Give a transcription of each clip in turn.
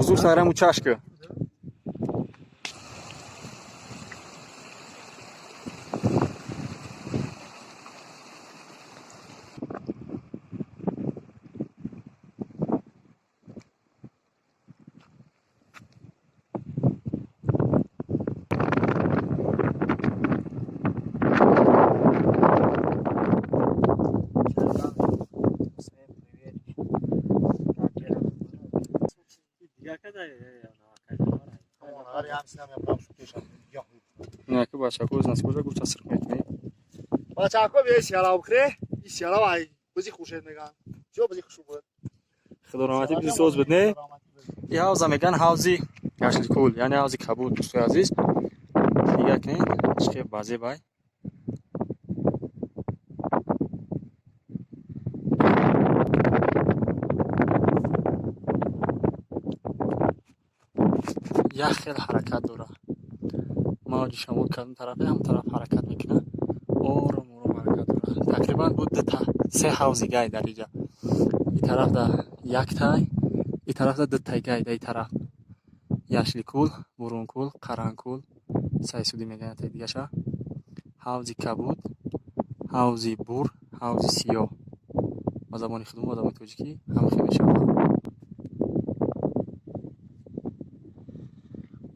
Зур сараму чашка. Яки бачако насибоша гӯшта сирқ мекунӣ. Бачако, биёи сиялав бихӯре. И сиялав ай бизи хуршед меган. Чиё бизи хушрӯ буд? Худо раҳматӣ, бизи соз буд, не? И ҳавза меган ҳавзи Гашликул, яъне ҳавзи кабуд, дӯстои азиз. Нигоҳ кунед, чӣ хел базебай. Як хел ҳаракат дорад. Мавҷи шамол кадом тарафе, ҳамон тараф ҳаракат мекунад. Ором ором ҳаракат дорад. Тақрибан буд дута, се ҳавзи гай дар иҷа. И тарафда яктай, и тарафда дутай гай дар и тараф. Яшликул, Бурункул, Қаранкул, Сайсудӣ мегӯянд тай дигаша. Ҳавзи кабуд, ҳавзи бур, ҳавзи сиёҳ. Ба забони худум, ба забони тоҷикӣ ҳама хел мешавад.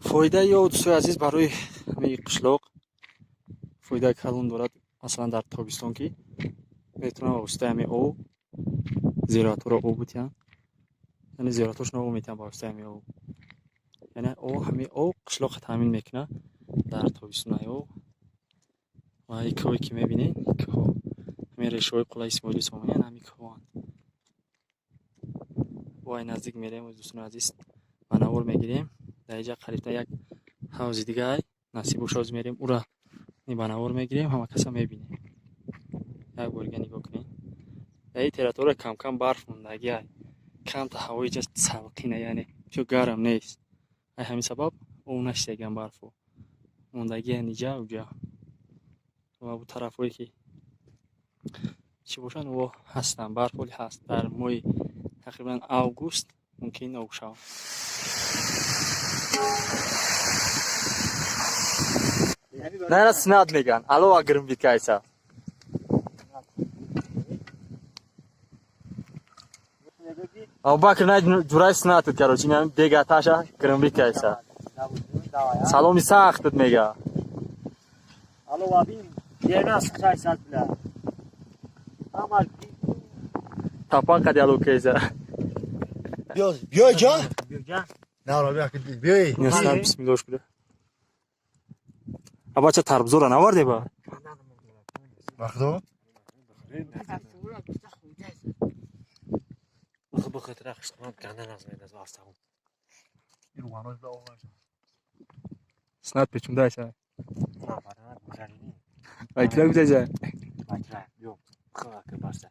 Фоидаи ё, дӯстои азиз, барои ҳамаи қишлоқ фоидаи калон дорад. Масалан, дар тобистон ки метавонанд ба воситаи ҳамин об зироатҳоро об бутиҳанд, яъне зироатҳошонро об метиҳанд ба воситаи ҳамин об. Яъне ҳамин об қишлоқро таъмин мекунад дар тобистонаи об. Ва ин кӯҳое ки мебинед, кӯҳҳо, ҳамин решаҳои қуллаи Исмоили Сомонӣ ҳамин кӯҳоанд. Бо ай наздик мерем, дӯстони азиз, ба навор мегирем. Дар инҷа қарибта як ҳавзи дигар насиб боша, ҳоз мерем, ура ба навор мегирем, ҳама каса мебинем. Як бор дига нигоҳ кунед. Дар ин территория камкам барф мондагиай. Камта ҳавои ҷа салқина, яъне чо гарм нест. Ай ҳамин сабаб об нашидагиам, барфо. Мондагиан иҷа уҷа. Ва бу тарафҳое ки чӣ бошанд, о ҳастанд, барф ҳоли ҳаст. Дар моҳи тақрибан август мумкин об шавад. Наира снад меган. Алло, грм биткайса. Абубакр на ҷурай снатд, короче, инам дега таша грм биткайса. Саломи сахтд мега. Алло, вабин, дернас кайсат бля. Ама Тапан қади алло кейса. Биё, биё ҷа. Биё. На, ра, биё, биё. Несан бисмиллош куда. Абача тарбузора наварде ба? Вақто? Бихотира хиштман ганда назмедаз вастагум. Снат печундайса. На, барана гузарини. Ай кира гузайса. Бача, биё. Хаа ки барса.